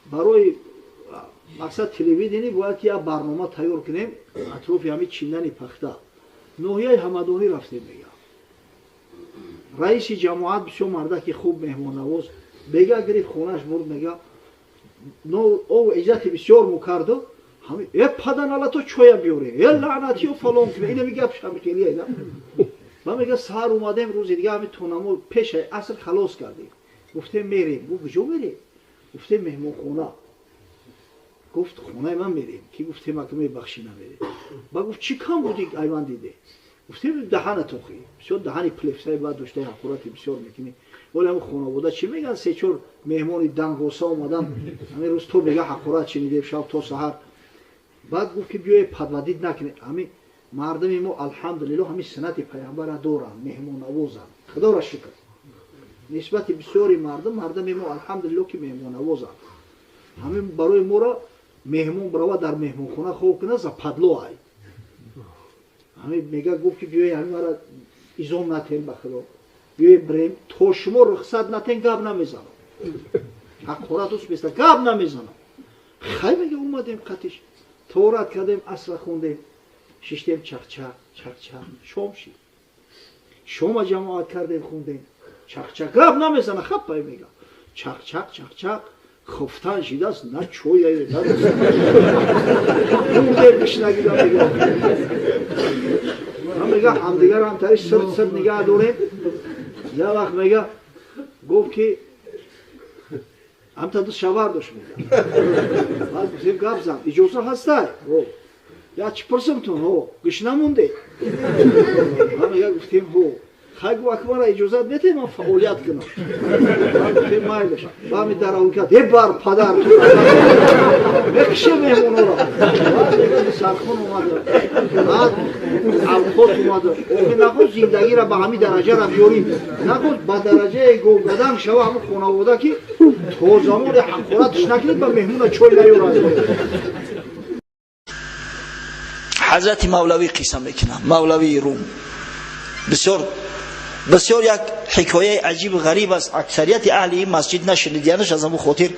Барои мақсад телевидение бояд ки як барнома тайёр кунем атрофи ҳамин чиндани пахта. Ноҳияи Ҳамадонӣ рафтем, мега. Раиси ҷамоат бисёр мардаки хуб, меҳмоннавоз, бега гирифт, хонаш бурд, мега, ов иззати бисёр мукарду э паданалато чоя биёре, э лаънатиё фалон куне, инами гап шамихелия. Ба мега, саҳар омадем, рӯзи дига ҳами тонамо пешаи аср халос кардем. Гуфтем, мерем. Гуфт, куҷо мерем? Гуфтем, меҳмонхона. Гуфт, хонаи ман мерем. Ки гуфтем, ака, мебахшӣ, намерем. Ба гуфт, чӣ кам буди айман диде? Гуфтем, даҳана тохӣ бисёр, даҳани плефсаи баъд доштаи, ҳақорати бисёр мекунӣ. Вале ҳамн хонавода чӣ мегӯянд? Се чор меҳмони дангоса омадан, ҳамин рӯз то бега ҳақорат чинидем, шаб то саҳар. Баъд гуфт, ки биёе, падвадид накунед. Ҳамин мардуми мо, алҳамдулилло, ҳамин суннати паямбара доранд, меҳмоннавозанд, худоро шукр. Нисбати бисёри мардум, мардуми мо, алҳамдулилло, ки меҳмоннавозанд. Ҳамин барои моро меҳмон барова дар меҳмонхона хоб кунад, западло ай. Ҳамин мега, гуфт, ки биёе, ҳамин мара изом натен, ба худо, биёе бирем, то шумо рухсат натен, гап намезанам, ҳақорат ус беста, гап намезанам. Хай, мега, омадем, қатиш торат кардем, асра хондем, шиштем, чақчақ чақчақ, шом шид, шома ҷамоат кардем, хондем, чақчақ, гап намезана, хаппай, мега, чақчақ чақчақ, хуфтан шидааст, на чояе, на мурдем бишнагида. Мега, мега, ҳамдигар ҳамтари сирт сирт нигаҳ дорем. Я вақт, мега, гуфт, ки ҳамта ду шавар дошт, мега. Баъд гуфтем, гап зан, иҷоза ҳастай, я чӣ пурсимтун, ҳо, гӯш намонде? Мега, гуфтем, ҳо. Хай, гуфт, акмара иҷозат метаҳед, ман фаъолият кунам? Гуфтем, майлаш. Бами даравӣ кард, е бар падар мекише меҳмонора. Сархон омада, баъд авқот омада. Охи нахост зиндагиро ба ҳамин дараҷара биёрим, нахост ба дараҷаи говгадан шава ҳамин хонавода, ки то замоне ҳақоратш накунед, ба меҳмона чой наёрад. Ҳазрати Мавлавӣ қисса мекунам, Мавлавии Рум. Бисёр бисёр як ҳикояи аҷибу ғариб аст. Аксарияти аҳли ин масҷид нашунидиянаш, аз ҳамун хотир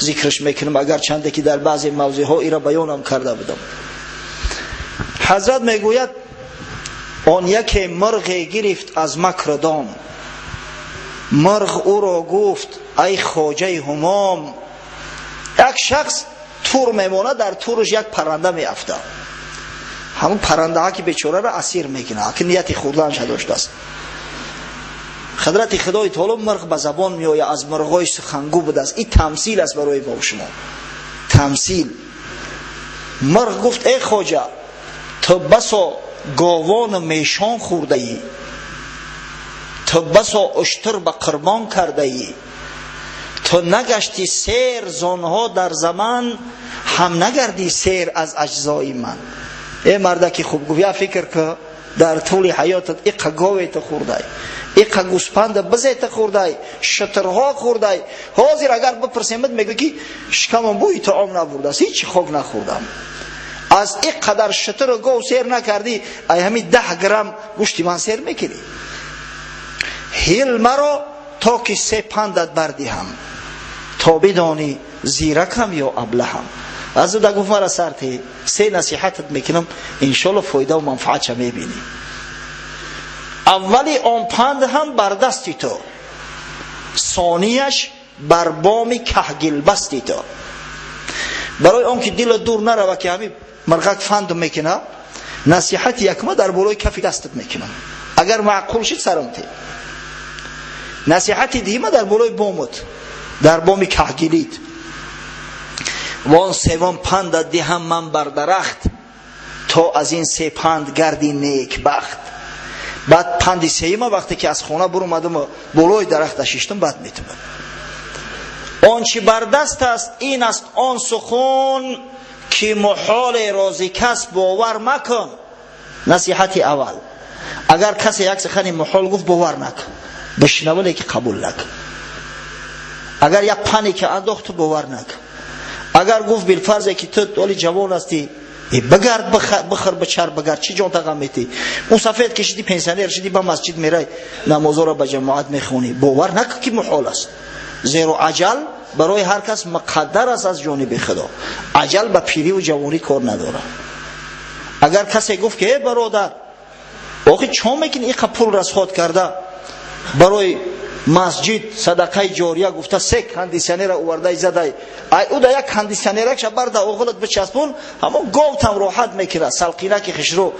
зикраш мекунам, агар чанде ки дар баъзе мавзеъҳо ира баёнам карда будам. Ҳазрат мегӯяд, он яке мурғе гирифт аз макру дом. Мурғ ӯро гуфт, ай хоҷаи ҳумом. Як шахс тур мемонад, дар турш як парранда меафтад. Ҳамун паррандаҳа ки бечораро асир мекунад, ки нияти хӯрданша доштааст. Ҳадрати Худои таоло, мурғ ба забон меояд, аз мурғҳои сухангӯ будааст. Ин тамсил аст барои мо шумо, тамсил. Мурғ гуфт, эй хоҷа, ту басо говону мешон хӯрдаӣ, ту басо уштур ба қурбон кардаӣ, ту нагашти сер зонҳо дар заман, ҳам нагардӣ сер аз аҷзои ман. Э мардаки хуб, гуфт, я фикр ку, дар тӯли ҳаётат иқа говета хӯрдай, иқа гӯспанда бизета хӯрдай, шутурҳо хӯрдай. Ҳозир агар бипурсемад, мегӯ, ки шикамам бӯи таом набурдааст, ҳичи хок нахӯрдам. Аз ин қадар шутуру гов сер накардӣ, ай ҳамин 10 грамм гӯшти ман сер мекунӣ? Ҳил маро, то ки се пандат бардиҳам, то бидонӣ зиракам ё аблаҳам. Аз уда гуфт, мара сарте, се насиҳатат мекунам, иншолло фоидаву манфаатша мебинӣ. Аввали он панд ҳам бар дасти ту, сонияш бар боми каҳгилбасти ту. Барои он ки дилат дур нарава, ки ҳамин мирғак фанду мекунад, насиҳати якма дар болои кафи дастат мекунам, агар маъқул шид, сарам те. Насиҳати дуюма дар болои бомот, дар боми каҳгилит. Вон севом пандат диҳам ман бар дарахт, то аз ин се панд гарди некбахт. Баъд панди сеюма, вақте ки аз хона буромадам, болои дарахта шиштам, баъд метумад. Он чи бар даст аст, ин аст он сухан, ки муҳоле рози кас бовар макун. Насиҳати аввал: агар касе як сухани муҳол гуфт, бовар накун, бишнава, леки қабул накун. Агар як пане ки андохт, ту бовар накун. Агар гуфт, билфарзе, ки ту оли ҷавон ҳастӣ, бигард, бихӯр, бичар, бигард, чӣ ҷон тағам метӣ? Мусафед ки шидӣ, пенсионер шидӣ, ба масҷид мерай, намозоро ба ҷамоат мехонӣ. Бовар накун, ки муҳол аст, зеро аҷал барои ҳар кас муқаддар аст аз ҷониби Худо. Аҷал ба пирӣ ва ҷавонӣ кор надорад. Агар касе гуфт ки эй бародар, охи чо мекунӣ иқа пул расход карда барои масҷид садақаи ҷория гуфта се кондитсионера овардай задай, ай уда як кондитсионеракша барда оғилат бичаспон, ҳамон говтам роҳат мекунад, салқинаки хишрӯ.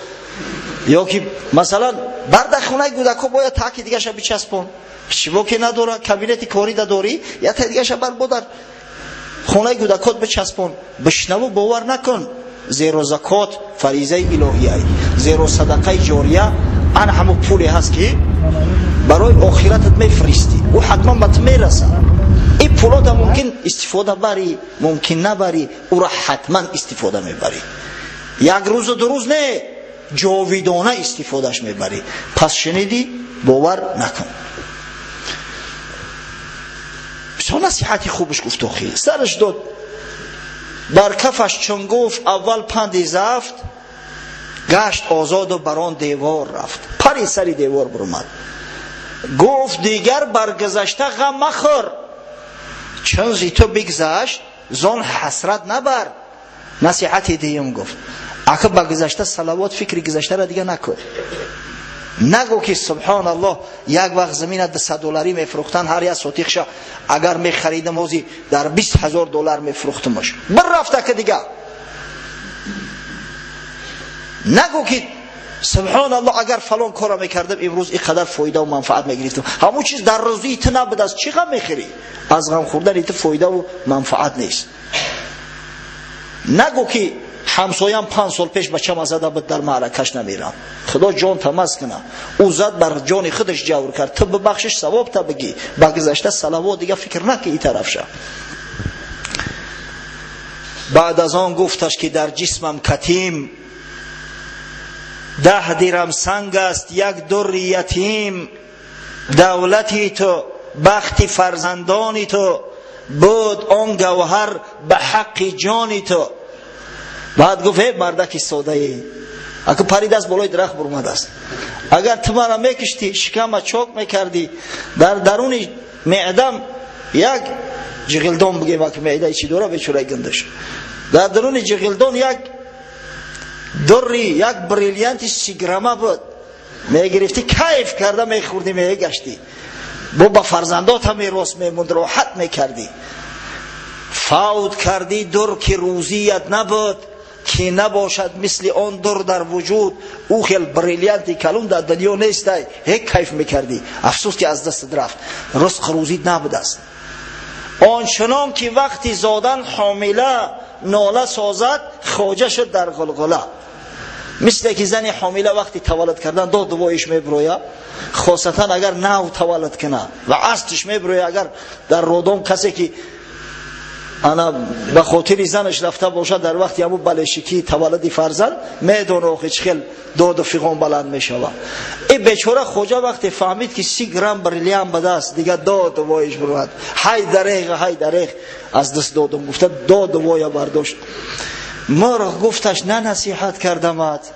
Ё ки масалан барда хонаи кӯдакҳо бояд таки дигаша бичаспон, чиво ки надора, кабинети корӣ дадорӣ, я та дигаша бар бодар хонаи кӯдакот бичаспон. Бишнаву бовар накун, зеро закот фаризаи илоҳия, зеро садақаи ҷория ан ҳамон пуле ҳаст ки барои охиратат мефиристӣ, ӯ ҳатман ба ту мерасад. Ин пулота мумкин истифода барӣ, мумкин набарӣ, ӯро ҳатман истифода мебарӣ. Як рӯзу ду рӯз не, ҷовидона истифодаш мебарӣ. Пас шунидӣ, бовар накун. Бисёр насиҳати хубаш гуфт, охи сараш дод бар кафаш, чун гуфт аввал панди зафт, гашт озоду бар он девор рафт, пари сари девор бурмад. Гуфт дигар бар гузашта ғам махӯр, чун зи ту бигзашт зон ҳасрат набар. Насиҳати дуюм гуфт, ака ба гузашта салавот, фикри гузаштаро дига накун. Нагӯ ки субҳоналлоҳ, як вақт замина 200 долларӣ мефурӯхтан, ҳар як сотиқша агар мехаридам ҳози дар 20 ҳазор доллар мефурӯхтамаш. Бір рафта ки дига. Нагӯ ки субҳоналлоҳ, агар фалон корро мекардам имрӯз ин қадар фоидаву манфаат мегирифтам. Ҳамон чиз дар рӯзии ту набудааст, чӣ ғам мехӯрӣ? Аз ғам хӯрдани ту фоидаву манфаат нест. Нагӯ ки ҳамсоям 5 сол пеш бачама зада буд, дар маъракаш намерам. Худо ҷон тамаз кунад, ӯ зад бар ҷони худаш ҷавр кард, ту бибахшиш, савоб та бигӣ. Ба гузашта салавот дига фикр накӣ ин тарафша. Баъд аз он гуфташ ки дар ҷисмам катим, 10 дирам санг аст, як дури ятим. Давлати ту, бахти фарзандони ту, буд он гавҳар ба ҳаққи ҷони ту. Баъд гуфт эй мардаки содае, аку парид аз болои дарахт бурмадааст, агар ту мара мекиштӣ, шикама чок мекардӣ, дар даруни меъдам як ҷиғилдон бигем, аку меъдаи чӣ дора бечораи гандаш, дар даруни ҷиғилдон як дури, як бриллианти 30 грамма буд, мегирифтӣ, кайф карда мехӯрдӣ, мегаштӣ, бо ба фарзандота мерос мемонд, роҳат мекардӣ. Фавт кардӣ дур ки рӯзият набуд, ки набошад мисли он дур дар вуҷуд. Ӯ хел бриллианти калон дар дунё нестай, ҳеҷ кайф мекардӣ. Афсӯс ки аз дастат рафт, ризқ рӯзит набудааст. Ончунон ки вақти зодан ҳомила нола созад, хоҷа шуд дар ғулғула. Мисле ки зани ҳомила вақти таваллуд кардан дод дувоиш мебирояд, хосатан агар нав таваллуд кунад ва астиш мебирояд, агар дар родом касе ки ана ба хотири занаш рафта бошад, дар вақти ҳамун балешикии таваллуди фарзанд медона охи чӣ хел доду фиғон баланд мешавад. Ин бечора хоҷа вақте фаҳмид ки 30 грамм бриллиант ба даст, дига доду воиш бурад, ҳай дареғ, ҳай дареғ, аз даст додум гуфта доду воя бардошт. Мурғ гуфташ на насиҳат кардамат,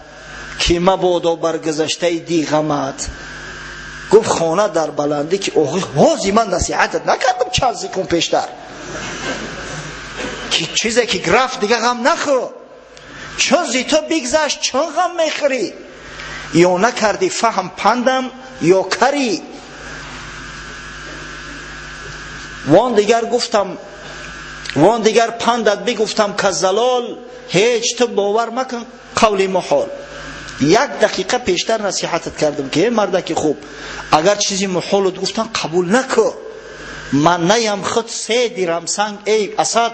ки мабодо бар гузаштаи диғамат. Гуфт хона дар баландӣ ки охи ҳози ман насиҳатат накардам чанд секунд пештар, ки чизе ки граф дига ғам нахӯр, чун зи ту бигзашт чун ғам мехӯрӣ, ё накардӣ фаҳм пандам ё карӣ. Вон дигар гуфтам, вон дигар пандат бигуфтам ка залол, ҳеҷ ту бовар макун қавли муҳол. Як дақиқа пештар насиҳатат кардам ки эй мардаки хуб, агар чизи муҳолат гуфтам қабул накун. Ман наям худ 3 дирам санг, эй асад,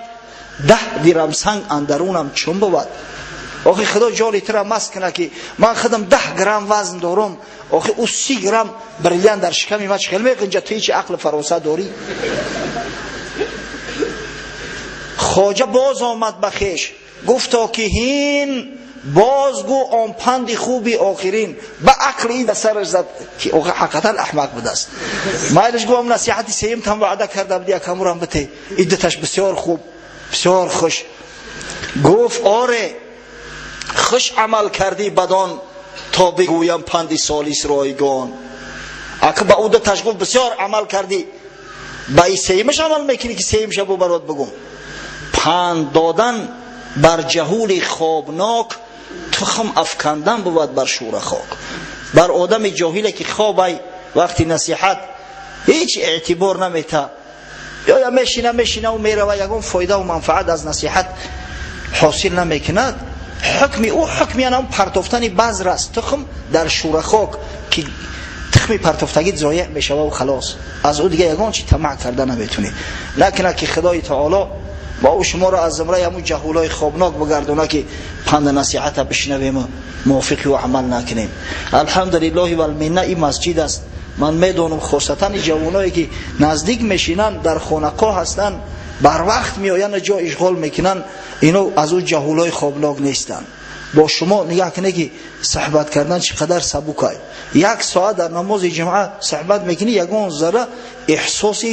10 дирам санг андарунам чун бувад. Охи худо ҷони тура маст кунад ки ман худам 10 грамм вазн дорам, охи ӯ 30 грамм бриллиант дар шиками ман чӣ хел меғинҷа, ту ҳеҷ ақли фаросат дорӣ? Хоҷа боз омад ба хеш, гуфто ки ҳин бозгӯ он панди хуби охирин. Ба ақли ин да сараш зад ки охи ҳақиқатан аҳмақ будааст. Майлиш гуфтам насиҳати сеюм там ваъда карда буди, якамурам бите, иддаташ бисёр хуб, бисёр хуш. Гуфт оре, хуш амал кардӣ бадон, то бигӯям панди солис ройгон. Ака ба ӯ даташ гуфт бисёр амал кардӣ, Ба и сеюмаш амал мекунӣ, ки сеюмша бу барот бигум. Панд додан бар ҷаҳули хобнок, тухм афкандан бувад бар шӯра хок. Бар одами ҷоҳиле ки хобай, вақти насиҳат ҳеҷ эътибор намета, ё мешина мешинаву мерава, ягон фоидаву манфаат аз насиҳат ҳосил намекунад. Ҳукми ӯ ҳукми анам партофтани базр аст, тухм дар шӯрахок, ки тухми партофтагӣ зоеъ мешававу халос, аз ӯ дига ягон чи тамаъ карда наметунӣ. Накунад ки Худои таоло мо шуморо аз зумраи ҳамун ҷаҳулои хобнок бигардона, ки панду насиҳата бишнавему мувофиқи ӯ амал накунем. Алҳамдулиллоҳи валминна, ин масҷид аст. Ман медонам, хосатан ҷавоное ки наздик мешинанд, дар хонақо ҳастанд, барвақт меоянд, ҷо ишғол мекунанд, ино аз ӯ ҷаҳулои хобнок нестанд. Бо шумо нигаҳ кунед, ки суҳбат кардан чӣ қадар сабукай. Як соат дар намози ҷумъа суҳбат мекунӣ, ягон зарра эҳсоси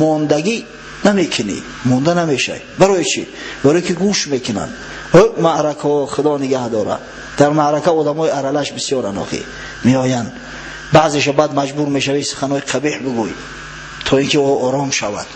мондагӣ намекунӣ, монда намешавӣ. Барои чӣ? Барои ки гӯш мекунанд. Маъракаҳо Худо нигаҳ дорад, дар маърака одамои аралаш бисёранд, охи меоянд, баъзеша баъд маҷбур мешавӣ суханҳои қабеҳ бигӯй, то ин ки ӯ ором шавад.